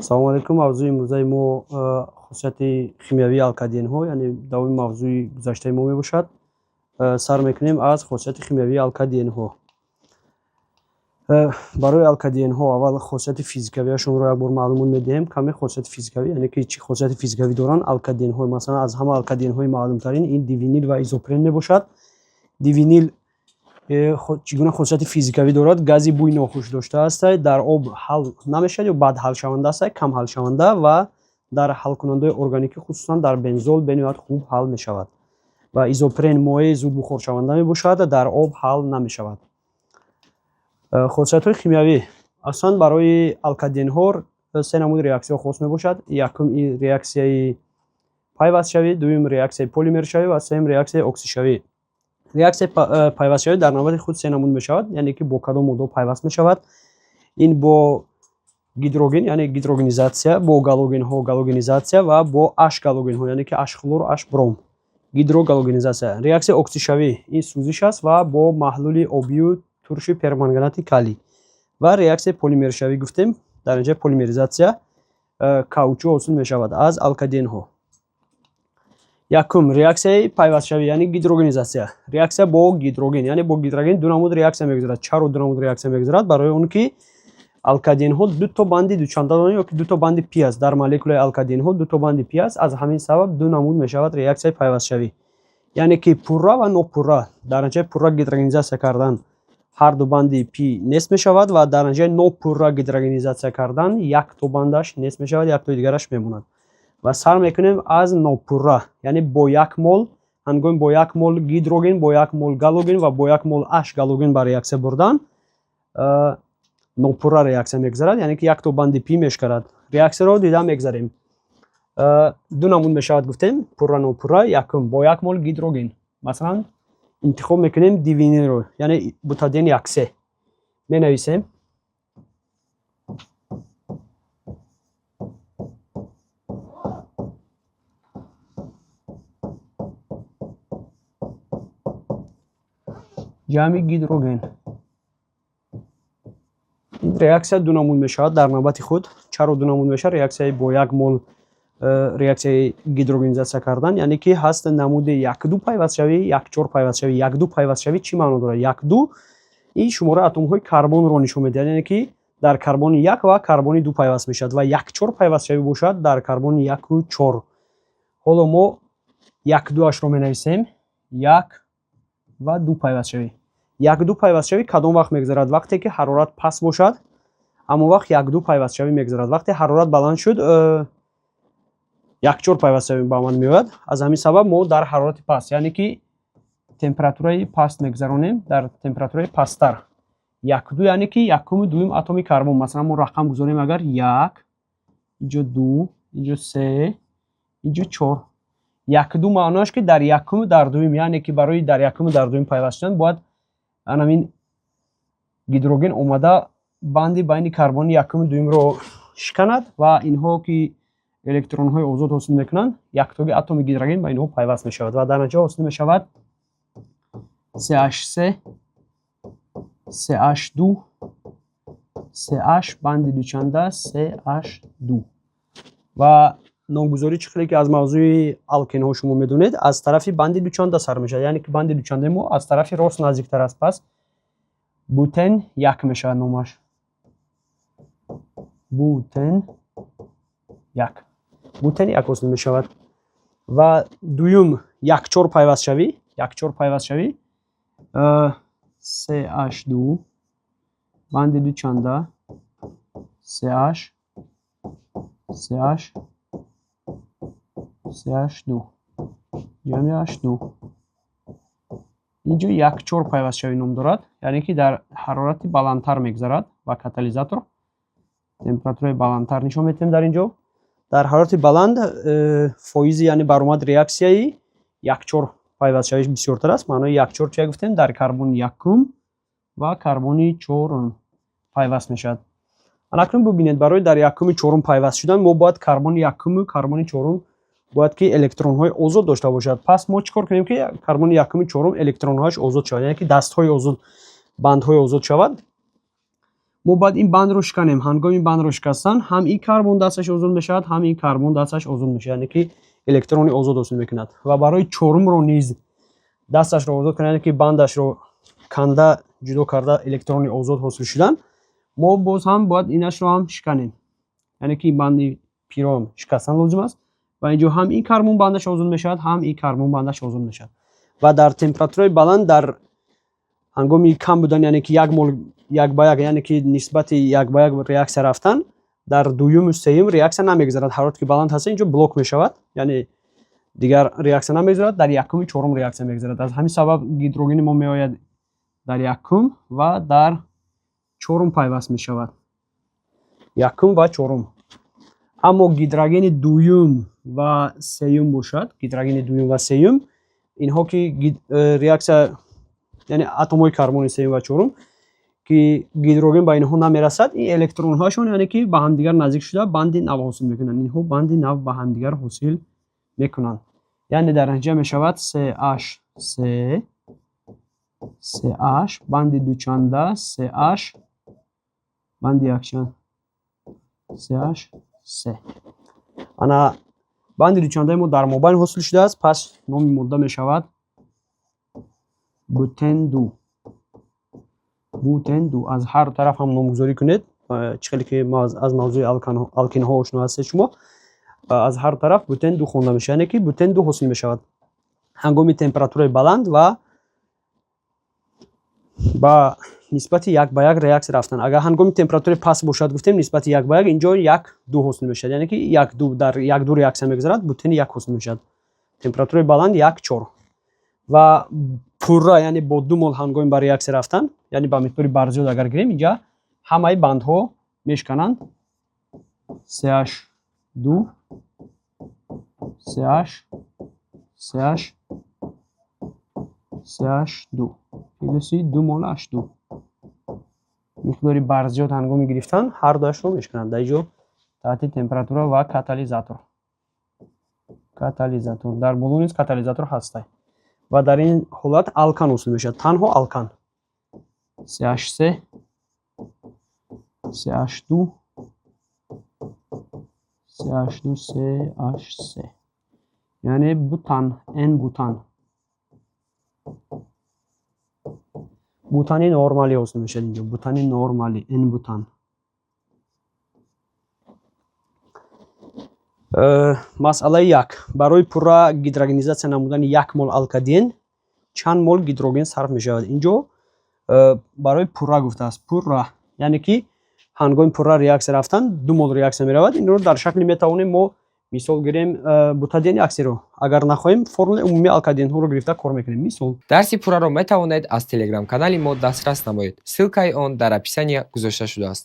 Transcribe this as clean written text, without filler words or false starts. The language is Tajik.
Салому алайкум. Мавзӯи имрӯзаи мо хусусияти химиявии алкадиенҳо, яъне давоми мавзӯи гузаштаи мо мебошад. Сар мекунем аз хосияти химиявии алкадиенҳо. Барои алкадиенҳо аввал хосияти физикавиашонро як бор маълумот медиҳем. Каме хосияти физикавӣ, яъне ки чӣ хосияти физикавӣ доранд алкадиенҳо. Масалан, аз ҳама алкадиенҳои маълумтарин ин дивинил ва изопрен мебошад. Дивинил чӣ гуна хосияти физикавӣ дорад? Гази бӯи нохуш доштааст, дар об ҳал намешавад ё бад ҳалшаванда аст, кам ҳалшаванда ва дар ҳалкунандаҳои органикӣ, хусусан дар бензол, бениҳоят хуб ҳал мешавад. Ва изопрен моеи зуд бухоршаванда мебошад, дар об ҳал намешавад. Хосиятҳои химиявӣ аслан барои алкадиенҳо се намуди реаксияҳо хос мебошад. Якум реаксияи пайвастшавӣ, дуюм реаксияи полимершавӣ ва сеюм реаксияи оксидшавӣ. Реаксияи пайвастшавӣ дар навбати худ се намуд мешавад, яъне ки бо кадом моддаҳо пайваст мешавад. Ин бо гидроген, яъне гидрогенизатсия, бо галогенҳо галогенизатсия ва бо аш галогенҳо, яъне ки аш хлор, аш бром, гидрогалогенизатсия. Реаксияи оксидшавӣ ин сӯзиш аст ва бо маҳлули обию турши перманганати калий. Ва реаксияи полимершавӣ гуфтем, дар инҷа полимеризатсия, каучук ҳосил мешавад аз алкадиенҳо. Якум реаксияи пайвастшавӣ, яъне гидрогенизатсия. Реаксия бо гидроген, яъне бо гидроген ду намуд реаксия мегузарад. Чаро ду намуд реаксия мегузарад? Барои он ки алкадиенҳо дуто банди дучанда доранд ё ки дуто банди пи аст. Дар молекулаи алкадиенҳо дуто банди пи аст. Аз ҳамин сабаб ду намуд мешавад реаксияи пайвастшавӣ, яъне ки пурра ва нопурра. Дар натиҷаи пурра гидрогенизатсия кардан ҳар ду банди пи нест мешавад ва дар натиҷаи нопурра гидрогенизатсия кардан якто бандаш нест мешавад, яктои дигараш мемонад. Ва сар мекунем аз нопурра, яъне бо як мол, ҳангоми бо як мол гидроген, бо як мол галоген ва бо як мол аш галоген ба реаксия бурдан, нопурра реаксия мегузарад, яъне ки якто банди пи мешкарад. Реаксияро дида мегзарем. Ду намуд мешавад, гуфтем, пурра, нопурра. Якум бо як мол гидроген, масалан, интихоб мекунем дивинилро, яъне бутадиен 1,3 менависем. Ҷамъи гидроген. Ин реаксия ду намуд мешавад дар навбати худ. Чаро ду намуд мешавад реаксияи бо як мол, реаксияи гидрогенизатсия кардан? Яъне ки ҳаст намуди якду пайвастшавӣ, якчор пайвастшавӣ. Якду пайвастшавӣ чӣ маъно дорад? Якду ин шумораи атомҳои карбонро нишон медиҳад, яъне ки дар карбони як ва карбони ду пайваст мешавад, ва якчор пайвастшавӣ бошад дар карбони яку чор. Ҳоло мо якдуашро менависем. Як ва ду пайвастшавӣ. Якду пайвастшавӣ кадом вақт мегузарад? Вақте ки ҳарорат паст бошад, ҳамон вақт якду пайвастшавӣ мегузарад. Вақте ҳарорат баланд шуд, якчор пайвастшавӣ ба амал меояд. Аз ҳамин сабаб мо дар ҳарорати паст, яъне ки температураи паст мегузаронем, дар температураи пасттар. Якду, яъне ки якуму дуюм атоми карбон. Масалан, мо рақам гузорем агар: як, инҷо ду, инҷо се, инҷо чор. Якду маъноаш ки дар якуму дар дуюм, яъне ки барои дар якуму дар дуюм пайваст шудан бояд анамин гидроген омада банди байни карбони якуму дуюмро шиканад ва инҳо ки электронҳои озод ҳосил мекунанд, яктоги атоми гидроген ба инҳо пайваст мешавад ва дар натиҷа ҳосил мешавад CH3 CH2 CH банди дучанда CH2. Ва номгузорӣ, чӣ хеле ки аз мавзӯи алкенҳо шумо медонед, аз тарафи банди дучанда сар мешавад, яъне ки банди дучандаи мо аз тарафи рост наздиктар аст, пас бутен як мешавад номаш. Бутен як, бутен як ҳосил мешавад. Ва дуюм якчор пайвастшавӣ, якчор пайвастшавӣ: CH2 банди дучанда CH CH CH2 ҷамъи H2. Инҷо якчор пайвастшавӣ ном дорад, яъне ки дар ҳарорати баландтар мегузарад ва катализатор температураи баландтар нишон медиҳем. Дар инҷо дар ҳарорати баланд фоизи, яъне баромад реаксияи якчор пайвастшавиш бисёртар аст. Маънои якчор чия гуфтем? Дар карбони якум ва карбони чорум пайваст мешавад. Анакнун бубинед, барои дар якуми чорум пайваст шудан мо бояд карбони якуму карбони чорум бояд ки электронҳои озод дошта бошад. Пас мо чӣ кор кунем, ки карбони якуми чорум электронҳояш озод шавад, яъне ки дастҳои озод, бандҳои озод шавад? Мо бояд ин бандро шиканем. Ҳангоми бандро шикастан ҳам ин карбон дасташ озод мешавад, ҳам ин карбон дасташ озод мешавад, яъне ки электрони озод ҳосил мекунад. Ва барои чорумро низ дасташро озод кунад, яъне ки бандашро канда ҷудо карда, электрони озод ҳосил шудан, мо боз ҳам бояд инашро ҳам шиканем, яъне ки банди пиро шикастан лозим аст. Ва инҷо ҳам ин карбон бандаш озод мешавад, ҳам ин карбон бандаш озод мешавад. Ва дар температураи баланд, дар ҳангоми кам будан, яъне ки 1 мол 1 ба 1, яъне ки нисбати 1 ба 1 реаксия рафтан, дар дуюму сеюм реаксия намегузарад. Ҳарорате ки баланд ҳаст, инҷо блок мешавад, яъне дигар реаксия намегузарад. Дар якуми чорум реаксия мегузарад. Аз ҳамин сабаб гидрогени мо меояд, дар якум ва дар чорум пайваст мешавад, якум ва чорум. Аммо гидрогени дуюм ва сеюм бошад, гидрогени дуюм ва сеюм, инҳо ки реаксия, яъне атомҳои карбони сеюм ва чорум, ки гидроген ба инҳо намерасад, ин электронҳояшон, яъне ки ба ҳамдигар наздик шуда, банди нав ҳосил мекунанд. Инҳо банди нав ба ҳамдигар ҳосил мекунанд, яъне дар натиҷа мешавад CH3 CH банди дучанда CH банди якчанд CH3. Ана банди дучандаи мо дар мобайн ҳосил шудааст. Пас номи модда мешавад бутен-2, бутен-2. Аз ҳар тараф ҳам номгузорӣ кунед, чӣ хеле ки аз мавзӯи алкинҳо ошно ҳастед шумо, аз ҳар тараф бутен-2 хонда мешавад, яъне ки бутен-2 ҳосил мешавад ҳангоми температураи баланд ва ба нисбати 1 ба 1 реаксия рафтан. Агар ҳангоми температураи паст бошад, гуфтем, нисбати 1 ба 1, инҷо 1:2 ҳосил мешавад, яъне ки 1:2, дар 1:2 реаксия мегузарад, бутени 1 ҳосил мешавад. Температураи баланд 1:4. Ва пурра, яъне бо 2 мол ҳангоми ба реаксия рафтан, яъне ба миқдори барзиёд агар гирем, инҷа ҳамаи бандҳо мешкананд: CH2 CH CH CH2 плюси 2 мол H2. Миқдори барзиёд ҳангоми гирифтан ҳар дуяшро мешкананд дар инҷо таҳти температура ва катализатор. Дар боло низ катализатор ҳастай. Ва дар ин ҳолат алкан ҳосил мешавад, танҳо алкан: CH3 CH2 CH2 CH3, яъне бутан, n-бутан, бутани нормалӣ ҳосил мешавад инҷо, бутани нормалӣ, n-бутан. Масъалаи як: барои пурра гидрогенизатсия намудани 1 мол алкадиен чанд мол гидроген сарф мешавад? Инҷо барои пурра гуфтааст. Пурра, яъне ки ҳангоми пурра реаксия рафтан 2 мол реаксия меравад. Инро дар шакли метавонем мо мисол гирем бутадиени яксеро. Агар нахоҳем, формулаи умумии алкадиенҳоро гирифта кор мекунем, мисол. Дарси пурраро метавонед аз телеграм-канали мо дастрас намоед. Ссылкаи он дар описания гузошта шудааст.